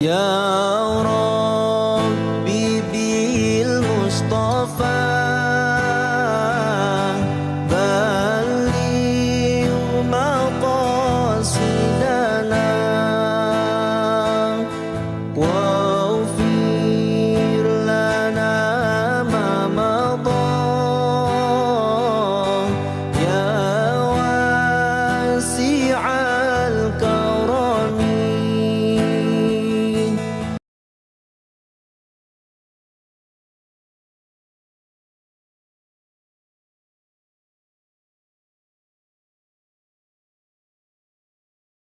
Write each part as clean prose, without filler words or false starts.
Ya Rabbi bil Mustafa balligh maqasidana waghfir lana ma madha ya wasi'al karami.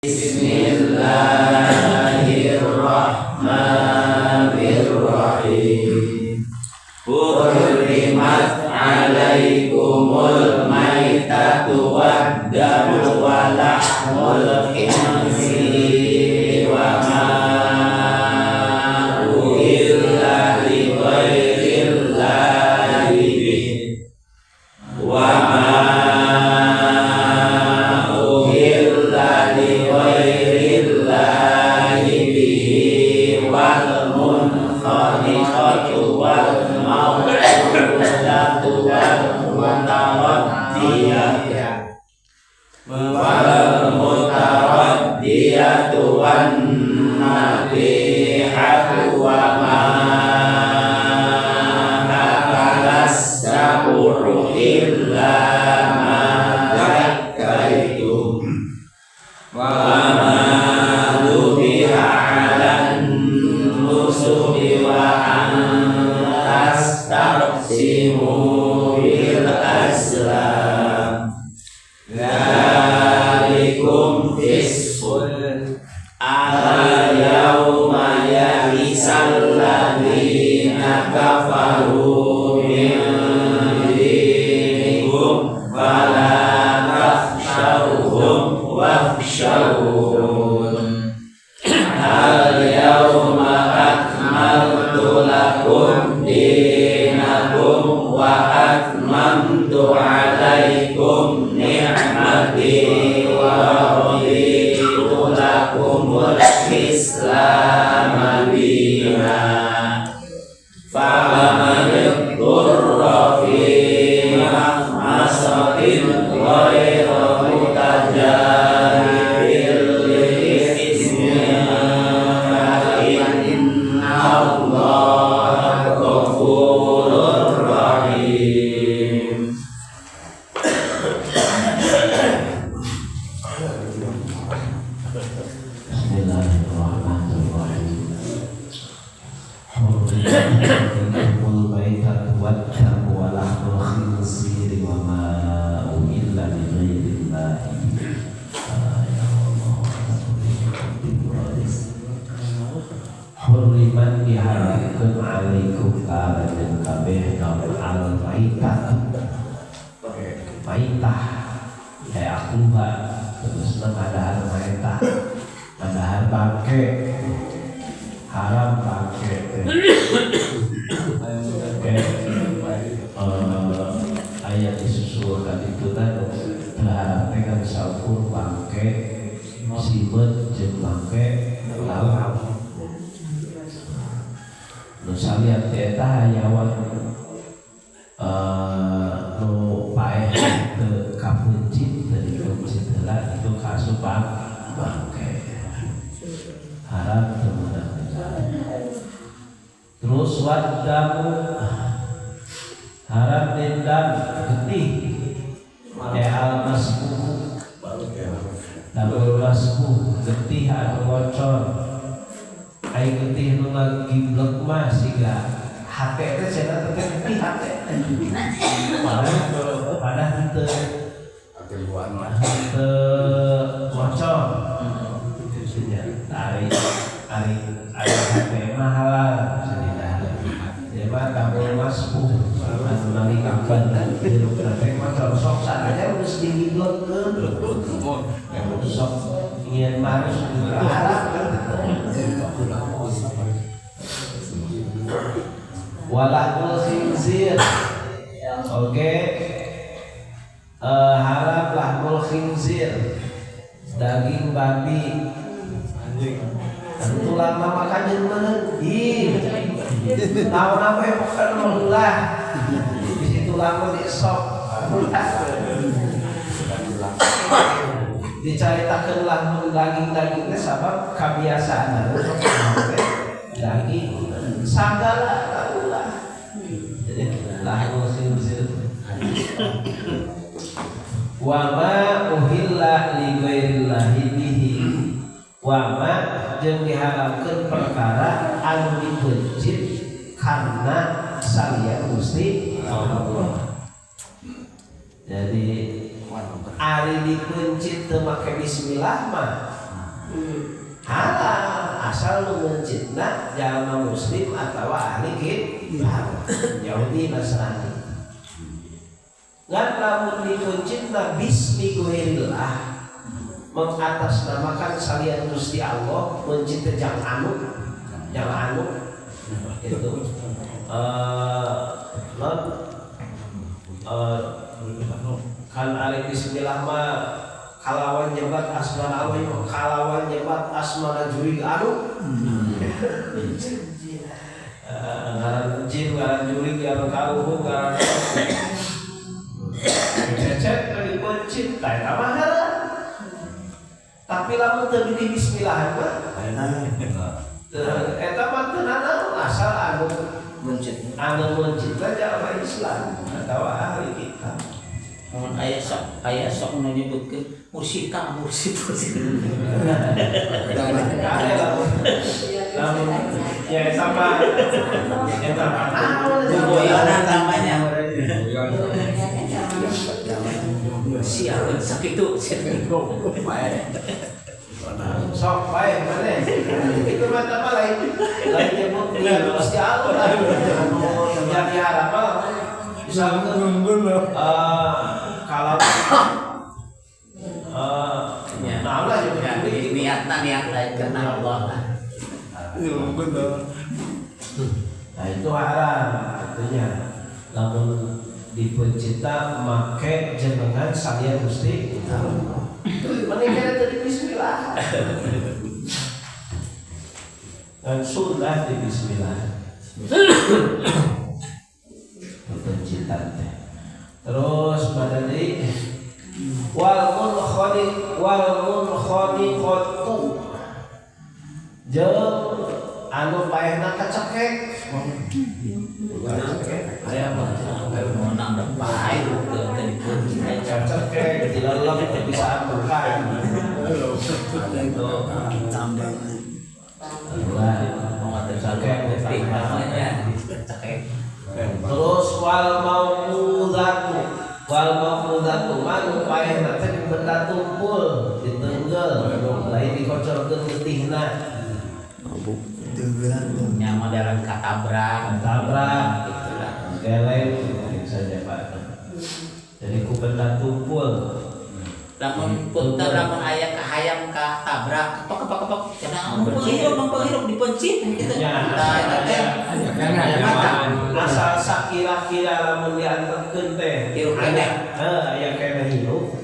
Bismillahirrahmanirrahim. Hurrimat alaikumul maitatu waddamu wa lahmul khinziri wa ma uhilla li ghairillahi bih wa ma uhilla li ghairillahi bihi wal munkhaniqatu wal mawqudatu wal mutaraddiyatu wan nabihatu wa ma akalas sab'u illa ma zakkaitum wa ma dhubiha 'alan nusubi wa an tastaqsimu bil azlam dzalikum fisqun al-yawma ya'isal ladzina kafaru min dinikum fala takhshawhum wakhshawun al-yawma akmaltu lakum dinakum wa atmamtu 'alaikum ni'mati wa raditu lakumul Islam dinan. Faman ittara fi makhmasatin ghaira mutajanifin li-itsmin fa innallaha ghafurur rahim. Bismillahirrahmanirrahim. Hurrimat alaikumul maitatu waddamu wa lahmul khinziri wa ma uhilla li ghairillahi bihi. Hurrimat diharamkeun alaikum ka anjeun kabeh naon al maitatu. Maitah ya akluha terusna ngadahar maitah, ngadahar bangke, haram bangke teh. Ayat disusul tadi itu teh haram teh kan saukur bangke simeut jeung bangke laut. Nu salian teh eta hayawan nu paeh teu kapuncit, teu dikuncit heula itu kaasup bangke. Haram teu meunang. Terus waddamu haram dendam getih al masku dabul masku getih anu ngocor. Ai getih nu ngagiblek mah siga hate teh cenah teh getih hate. Padahal henteu henteu ngocor. Ari ari ari hate mah halal cenah. Ieu mah dabul masku anu nalikakeun jerukna teh ngocor sok sanajan geus digiblekkeun. Sok ingin marus haram. Walahmul khinzir. Oke. Haram lahmul khinzir, daging babi, Anu tulang mah makan meureun. Ih. Naon apa yang bukan ulah. Di tulang mah diesok. Dicaritakeun lah mun daging-daging teh sabab kabiasaan daging sagala ulah. Jadi lah sing wa ma uhilla li ghairillahi bihi wa ma jeung diharamkeun perkara anu dipencit karena salian Gusti Allah. Jadi ari dipencit teu make bismillah mah halal asal nu meuncitna jalma muslim atawa ahli kitab Yahudi Nasrani. Ngan lamun dipencitna bismi ghairillah mengatasnamakan salian Gusti Allah meuncit teh jang anu itu non kan ari bismillah mah kalawan nyebat asmana Allah kalawan nyebat asmana jurig anu ngaran jin ngaran jurig ngaran karuhun ngaran cecet dipencit tah eta mah halal. Tapi lamun teu di bismillah mah eta mah teu nanaon asal anu mencit anu mencitna jalma Islam atawa ahli kitab. Mun aya sok nu nyebutkeun mursika mursid. Lamun ya eta mah eta mah gugoyonan namanya. Siapa sakitu sok bae maneh. Itu mah tama lain lain nyebut Gusti Allah anu jadi harapan misalkan kalau nah lah niatna niat lain karena Allah lah. Nah itu haram tentunya. Lamun dipencita make jenengan salian Gusti Allah. Menikah tadi bismillah. Dan sunnah di bismillah. Pencita teh. Terus pada di wal munkhaniq wal munkhaniqatu jeung anu paehna kacekek. Aya mah menang paeh teu dipencit kacekek dilelep teu bisa buka. Itu tambah. Terus wal mauqudatu wal mauqudatu manu paehna teh benda tumpul ditenggel lain dikocorkeun getihna. Nya modern katabrak gitulah. Geleng mungkin saja Pak. Jadi ku benda tumpul. Lamun punten lamun aya kahayam katabrak kepok-kepok cenah mangpenghirup dipencit kitu. Tah eta teh asal sakira-kira lamun dianterkeun teh hirup keneh. Heuh aya keneh hirup.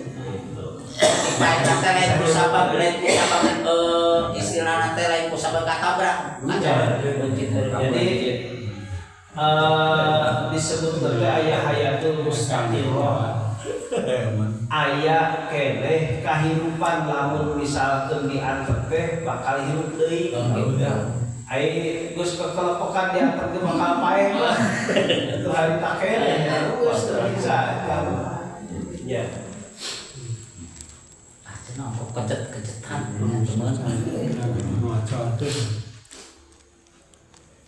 Tah eta teh lain ku sabab istilahna teh lain ku sabab katabrak. Jadi disebut teh aya hayatul mustaqirah. Aya keneh kahirupan lamun misalkeun diantep teh bakal hirup deui. Ai geus kekelepokan diantep teh bakal paeh mah. Itu harita keneh geus teu bisa. Ya. Ah cenah kok kecet-kecetan teman.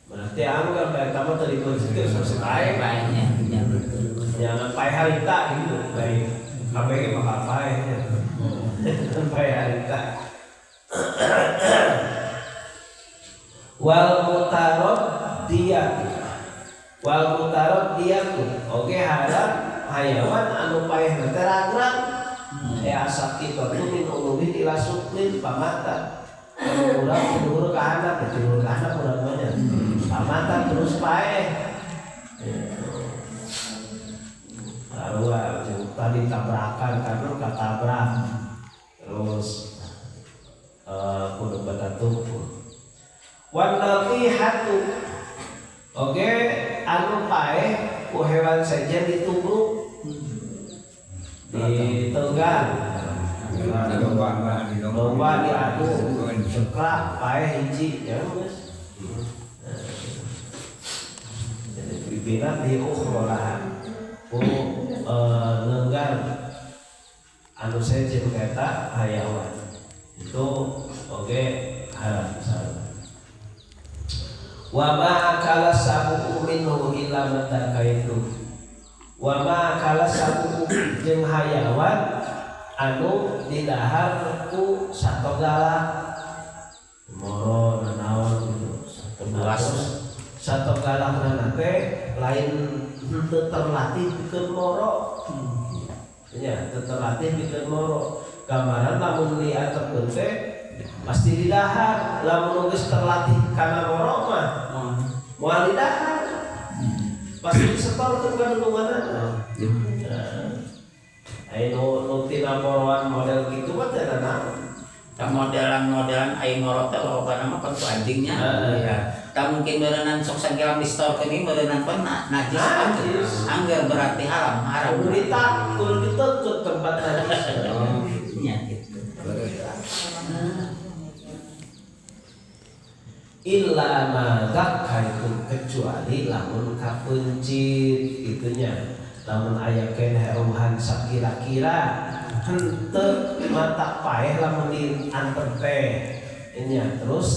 Berarti anggap eta mah teu dipencitkeun sok paeh. Paehnya. Jangan paeh harita gitu. Baik. Kabeh ge bakal paeh nya. Paeh harita. Wal mutaraddiyatu. Wal mutaraddiyatu. Oge haram hayawan anu paehna teh ragrag. Asakitatu min ulumin ila suflin pamata. Anu urang luhur ka handap, luhur ka handap urang mah nya. Pamata terus paeh. Sarua tadi tabrakan karena katabrak terus kudu bata tumpul. natihatu oge anu paeh ku hewan sejen ditubruk ditenggang domba diadu cekrak paeh hiji ya geus. Jadi pimpinan di ukhra ku nenggang anu sejen eta hayawan itu oge haram sarua. Wa ma akala sabu minhu illa man takaitu. Wa ma akala sabu jeung hayawan anu didahar ku satogala moro nanaon gitu. Satogala teh lain henteu terlatih pikeun moro. Nya teu terlatih pikeun moro. Gambaran lamun diantepkeun teh pasti didahar, lamun geus terlatih kana moro mah moal didahar. Pasti disetorkeun ka dulunganna. Aya nu tina moroan model kitu mah teh naon. Tah modelan-modelan ai moro teh lobana mah kan ku anjingnya. Ya. Tah mungkin beureunan sok sagelam disetorkeun ieu beureunan pan najis kan. Angger berarti haram, haram. Kudu kudu ditutup tempat najis. Nya gitu. Illa ma zakkaitum kecuali lamun kapencit itunya lamun aya keneh euhan sakira-kira henteu mata paeh lamun dianter teh nya terus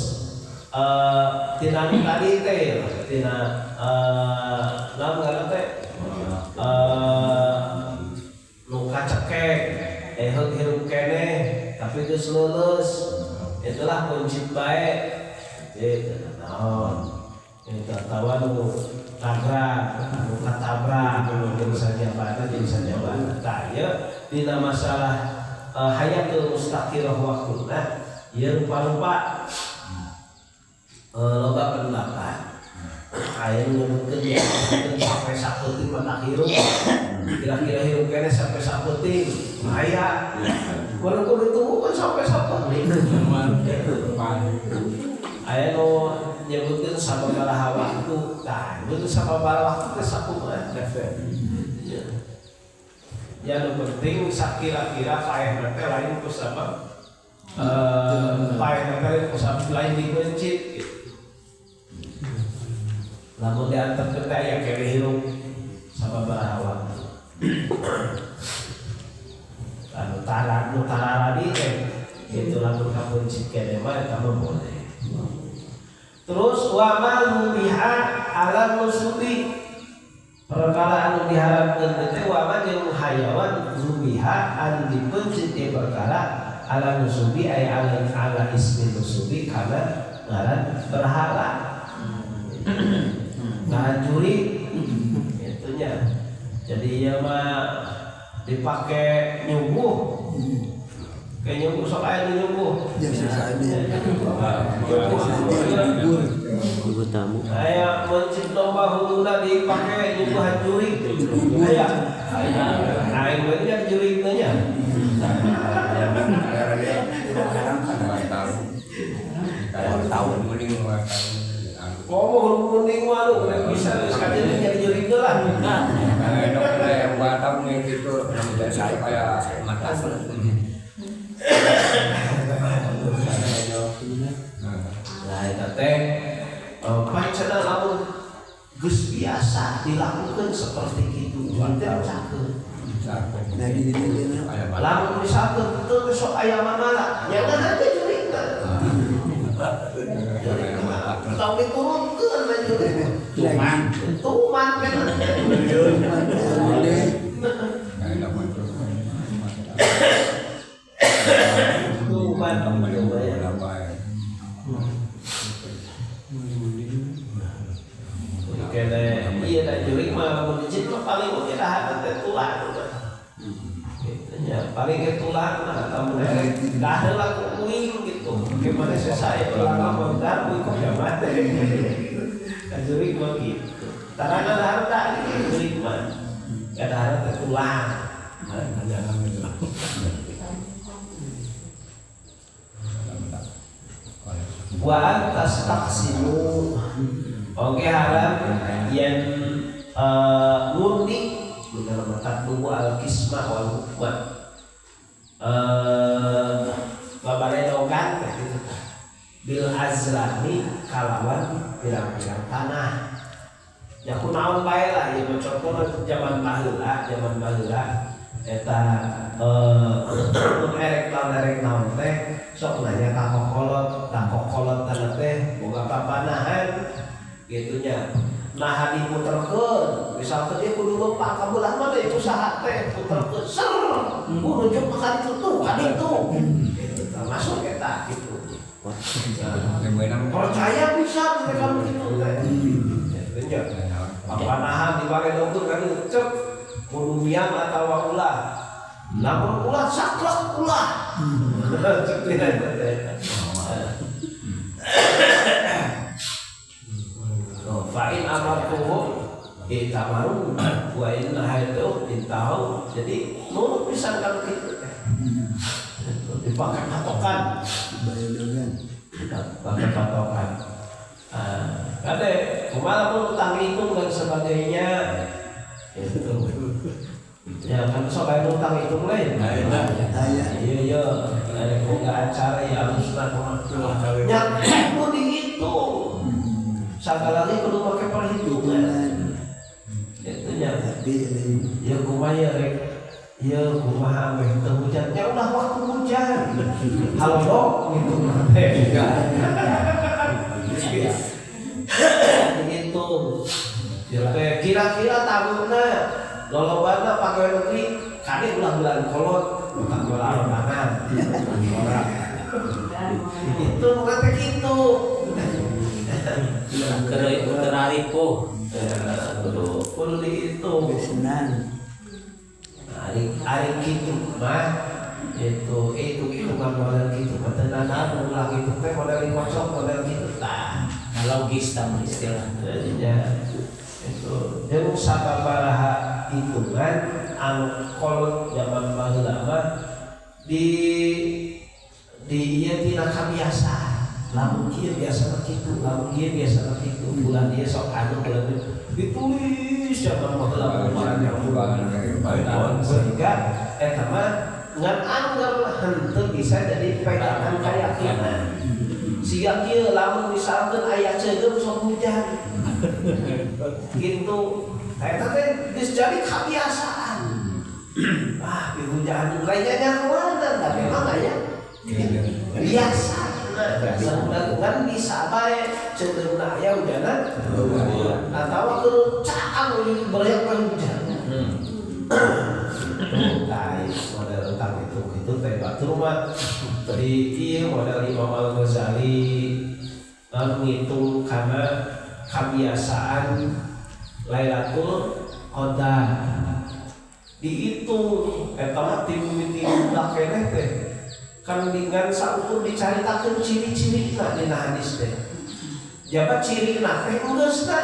tina nu tadi teh tina lamun ngaran teh nu kacekek eheuk hirup keneh tapi geus leuleus itulah kuncit bae itu naon itu atawa nu tabrak nu katabrak nu sajabana jadi sajabana tah ieu dina masalah hayatul mustaqirah waktuna ieu rupa-rupa loba pendapat aya nu nyebutkeun sampai saeutik mah hirup kira-kira hirup keneh sampai saeutik aya kudu kudu ditunggukeun sampai saeutik aya nu nyebutkeun sababaraha waktu tah itu sababaraha waktu teh sakumaha ya nu penting sakira-kira paehna teh lain ku sabab paehna teh lain ku sabab lain dipencit gitu. Lamun diantarkeun teh aya keneh hirup sababaraha waktu anu tara nu tararadi teh kitu lamun kapencit keneh mah eta mah boleh. Terus wa ma lubiha ala nusubi perkara anu diharamkeun teh wa ma jeung hayawan lubiha anu dipencit ieu perkara ala nusubi ay ala ala ismi nusubi kana ngaran berhala ngaran juri itunya jadi ieu mah dipake nyuguh kayak nyuguh sok aya nu nyuguh ya susah ini nyuguh tamu aya mencit domba huluna dipake nyuguhan jurig aya aing we nya jurig teh nya komo hulu munding mah lu udah bisa geus kajeun jadi jurig teh lah nah eta teh pancena lamun geus biasa dilakukan seperti itu teh cakeun. Lamun misalkeun teu sok aya mamala nyangan teh jurigna. Tong diturunkeun we jurig. Tuman, tuman kan. Tuman. Kene iya da jurig mah lamun dijit mah paling oge dahar teh tulang. Gitu nya, paling ge tulang mah lamun dahar lah ku uing gitu. Gimana selesai tulang mah dahar uing kok jaman teh. Da jurig mah gitu. Tarana dahar tah jurig mah. Da dahar teh tulang. Wa antas taqsimu oge haram yen ngundi bener mata tunggu al kismah wal hukmah babaredogan gitu bil azlami kalawan pirang-pirang tanah. Ya kunaon bae lah ieu contohna zaman baheula eta mun erek naon teh sok nanya ka kokolot, tah kokolot teh boga papanahan kitu nya. Nah diputerkeun, misalkan dia kudu lompat ka belah mana itu usaha teh puterkeun ser, rujuk ka ditu tuh, ka ditu. Gitu termasuk eta gitu. Percaya bisa mereka begitu teh. Gitu nya. Papanahan dibaredogkeun ka ditu cek kudu miang atawa ulah. Lamun ulah saklek ulah. Cek teh. Fa'in amartuhum itamaru wa in nahaitu intahu. Jadi nurut pisan kalau gitu teh. Dipakai patokan. Pakai patokan. Kade kumaha pun utang hitung dan sebagainya. Itu. Ya kan sok aya utang hitung lain. Iya iya, boga acara ya alusna kumaha. Nya kudu dihitung. Sagala ge kudu make perhitungan. Itu nya. Ya kumaha ya rek. Ya kumaha meh teu hujan. Nya ulah waktu hujan. Halo gitu. Gitu. Kira-kira tahunna lolobana pagawe negeri kade ulah bulan kolot utang bola tangan. Itu nu teh kitu. Keraripuh kudu dihitung senang. Ari kitu mah itu hitungan model kitu mah teu nanaon ulah kitu teh model dikocok model kitu tah. Logis tah istilahna. Ya itu jeung sababaraha hitungan anu kolot zaman baheula mah di ieu tina kabiasaan. Lamun kieu biasa kitu, lamun kieu biasa kitu, bulan ieu sok anu bulan ieu ditulis zaman baheula mah sehingga eta mah ngan anggar henteu bisa jadi pegangan keyakinan. Siga kieu lamun misalkeun aya ceugeum sok hujan. Gitu. Eta teh geus jadi kabiasaan. Ah, hujan lainnya nyahoan da memang aya biasa. Kan bisa bae cenderung aya hujanan atawa keur caang beureak hujan. Tah model utang itu teh batur mah di ieu model Imam Al-Ghazali ngitung kana kabiasaan Lailatul Qadar. Dihitung eta mah ti mimiti budak keneh teh. Kan dengan saukur dicaritakeun ciri-cirina dina hadis teh. Jabat cirina teh geusna.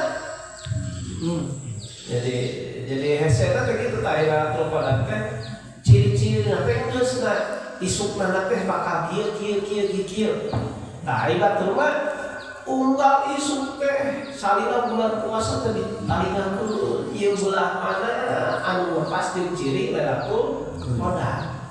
Jadi hesena teh kitu tah Lailatul Qadar teh ciri-cirina teh geusna isukna teh bakal kieu kieu kieu kieu. Tah ari batur mah unggal isuk teh salila bulan puasa teh ditalingakeun ieu belah mana anu pasti ciri Lailatul Qadar.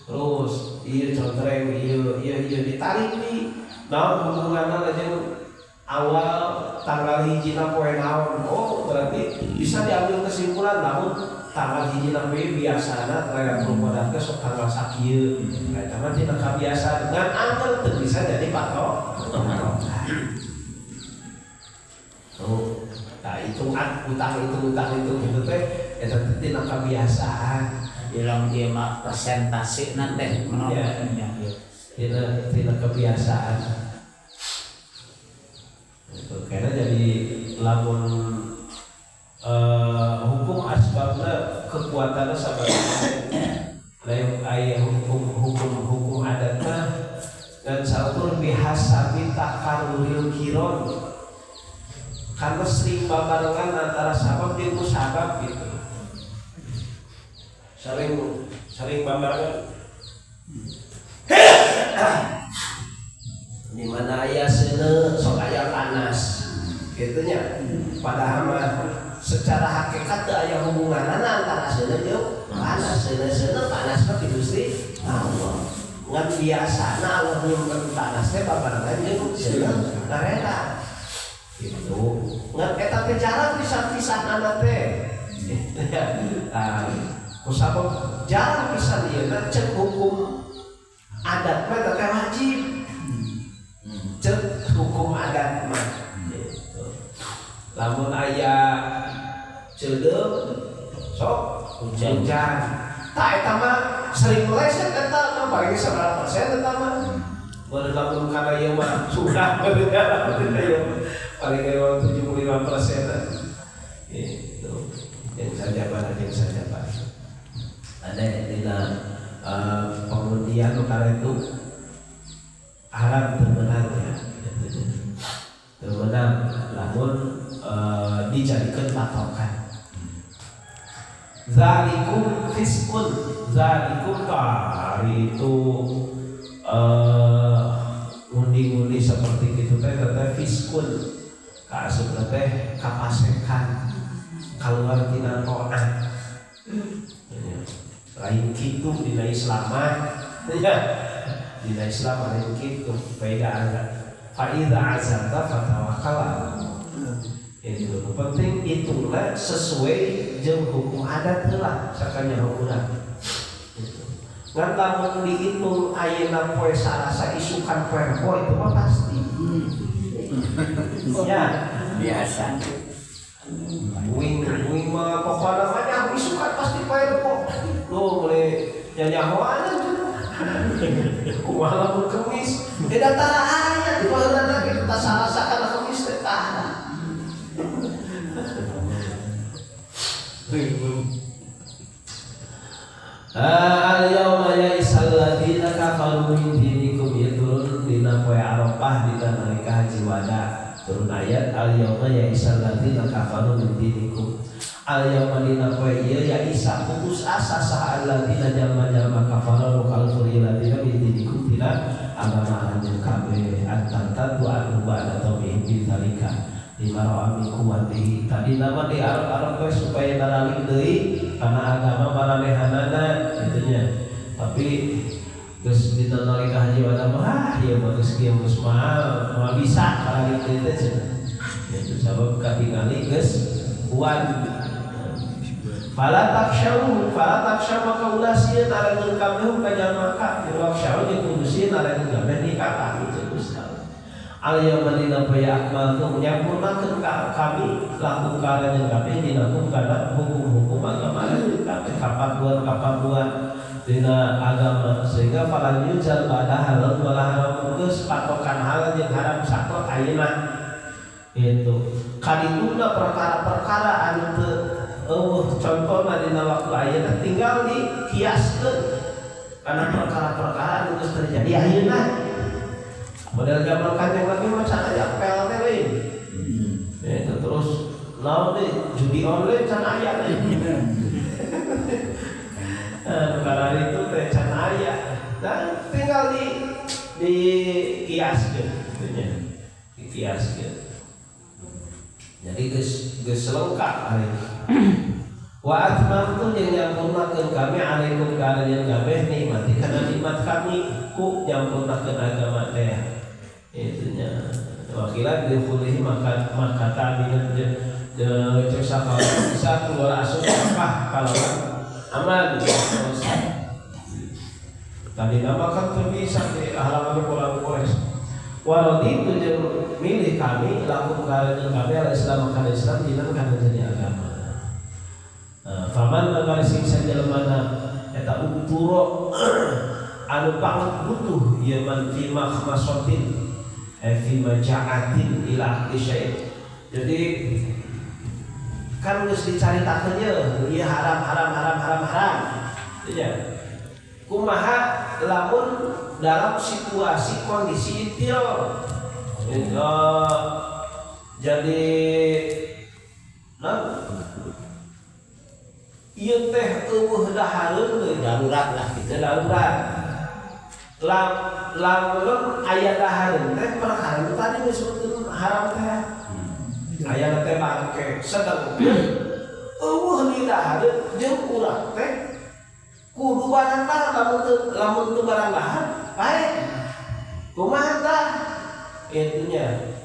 Terus ieu contreng ieu ieu ieu ditarik di naon hubunganna jeung awal tanggal hijina poe naon. Oh berarti bisa diambil kesimpulan namun tanggal hijina poe biasana Lailatul Qadar teh sok tanggal sakieu. Eta mah tina kabiasaan ngan angger teu bisa jadi patokan. Oh, tah hitungan utang itu gitu teh eta teh tina kabiasaan. Bilang dia mah presentasi nanti ya, tina kebiasaan itu karena jadi lamun hukum asbabna kekuatannya sabaraha aya hukum adatna dan saukur bihasabi takaruril kiron karena sering babarengan antara sabab jeung musabab gitu. Sering babarengan. Di mana aya seuneu sok aya panas. Kitu nya. Padahal mah secara hakikat teu aya hubunganana antara seuneu jeung panas. Seuneu-seuneu panas mah ti Gusti Allah. Ngan biasana Allah nyimpen panas teh babarengan jeung seuneu ngarera. Gitu. Ngan eta teh jarang pisan-pisanana teh. Tah, kusabab jarang pisan ieu teh cek hukum adat mah teh wajib. Cek hukum adat mah gitu. Lamun aya ceudeung sok Hujan. Hujan. Tah eta mah sering meleset eta mah paling sabaraha persen eta mah. Baru lamun kana ieu mah sudah paling ge 75%. Gitu. Yang saja pada yang saja pada. Ada dina pengundian karena itu haram termenang ya. Gitu. Termenang lamun dijadikan patokan. Zalikum fiskun, zalikum tari itu undi-undi seperti itu teh teh fiskun kaasupna teh kapasekan keluar tina taat. Lain kitu dina Islam mah ya. Dina Islam lain kitu beda fa idza azamta fatawakkal. Itu penting hitungna sesuai jeung hukum adat heula sakanya hukumna. Gitu. Ngan lamun dihitung ayeuna poe Salasa isukan poe Rebo itu mah pasti. Ya, biasa. Wing wing mah pokokna mah nya isukan pasti poe Rebo. Lu mulai nyanyahoan cenah. Kumaha lamun Kemis? Beda tara aya di baheulana ge kita Salasa kana Kemis teh tara. Al-yawma ya'isal ladzina kafaru min dinikum ya turun dina poe Arafah dina nalika haji wada turun ayat al-yawma ya'isal ladzina kafaru min dinikum al-yawma dina poe ieu ya'isa putus asa saha alladzina jalma-jalma kafaru kafir ladzina min dinikum tina agama anjeun kabeh antartadu anhu ba'da tauhid dzalika lima ra'a min quwwatihi tadi nama di Arab-Arab we supaya naralik deui kana agama maranehanana kitu nya tapi geus dina nalika haji wada mah ah ieu mah geus kieu geus moal moal bisa naralik deui teh cenah itu sabab katingali geus kuat fala takshaw fala takshaw maka ulah sieun aranjeun kabeh ka jalma kafir wakshaw jeung kudu sieun aranjeun kabeh ni ka kami jeung Gusti Allah. Al yauma dina poe akmaltu nyampurnakeun ka kami laku karanjeun kabeh dinakum kana hukum-hukum agama kabeh kapatuan-kapatuan dina agama sehingga falan yujal ba'da halal wala haram geus patokan halal jeung haram saklek ayeuna itu kadituna perkara-perkara anu teu eueuh contona dina waktu ayeuna tinggal dikiaskeun kana perkara-perkara anu geus terjadi ayeuna. Model zaman Kanjeng Nabi mah can aya pel teh we. Itu terus naon deui judi online can aya teh. Karena itu teh can aya. Dan tinggal di dikiaskeun kitu nya. Dikiaskeun. Jadi geus geus lengkap hari. Wa atmamtu jeung nyampurnakeun kami alaikum ka aranjeun kabeh nikmati kana nikmat kami ku nyampurnakeun agama teh. Itunya wakilan dikhulihi maka maka ta'minan cek sakala bisa keluar asup apa kalau aman. Tadi nama kan tuh bisa di halaman Quran Quraisy. Waradi itu jeung milih kami lakum ka kami al Islam kana Islam dinan kana jadi agama. Faman maka sing sajalemana eta uturo anu banget butuh ieu man fi makhmasatin fi maja'atin ila akhir syai'. Jadi kan geus dicaritakeun ye ieu haram haram haram haram haram. Ya. Kumaha lamun dalam situasi kondisi itil. Jadi nah ieu teh eueuh dahareun deui darurat lah gitu. Darurat. Lam Lamun aya dahareun teh perkara nu tadi disebutkeun haram teh. Aya teh bangke sedeng. Eueuh di dahareun jeung urang teh kudu barang dahar lamun teu barang dahar bae. Kumaha tah? Itunya.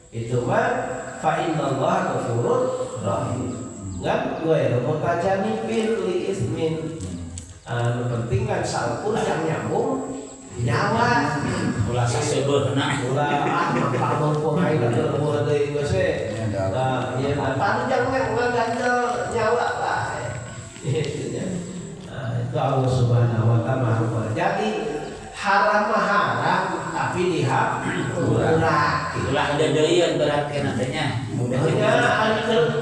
Itu mah fa innallaha ghafurur rahim. Ngan ghairu mutajanifin li ismin. Anu penting kan saukur yang nyambung nyawa. Ulah sasebeuhna. Ulah ah maka mumpung aing teu eueuh deui geus we. Nah, ieu panjang ngaganjel nyawa lah. Itunya. Nah, itu Allah Subhanahu wa taala Maha. Jadi haram mah haram tapi dihapura. Ulah deudeuieun berarti nantinya. Mudahnya ari keur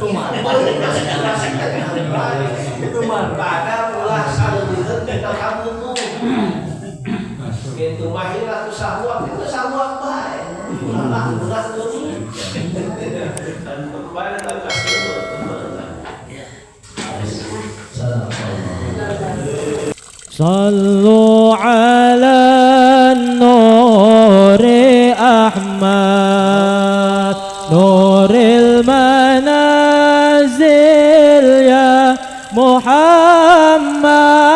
pada ulah saleuwiheun dina kabutuh. Kitu mah hila ku sahuak itu sahuak bae. Ulah ulah deui. Dan kembali ke صلوا على النور أحمد نور المنازل يا محمد.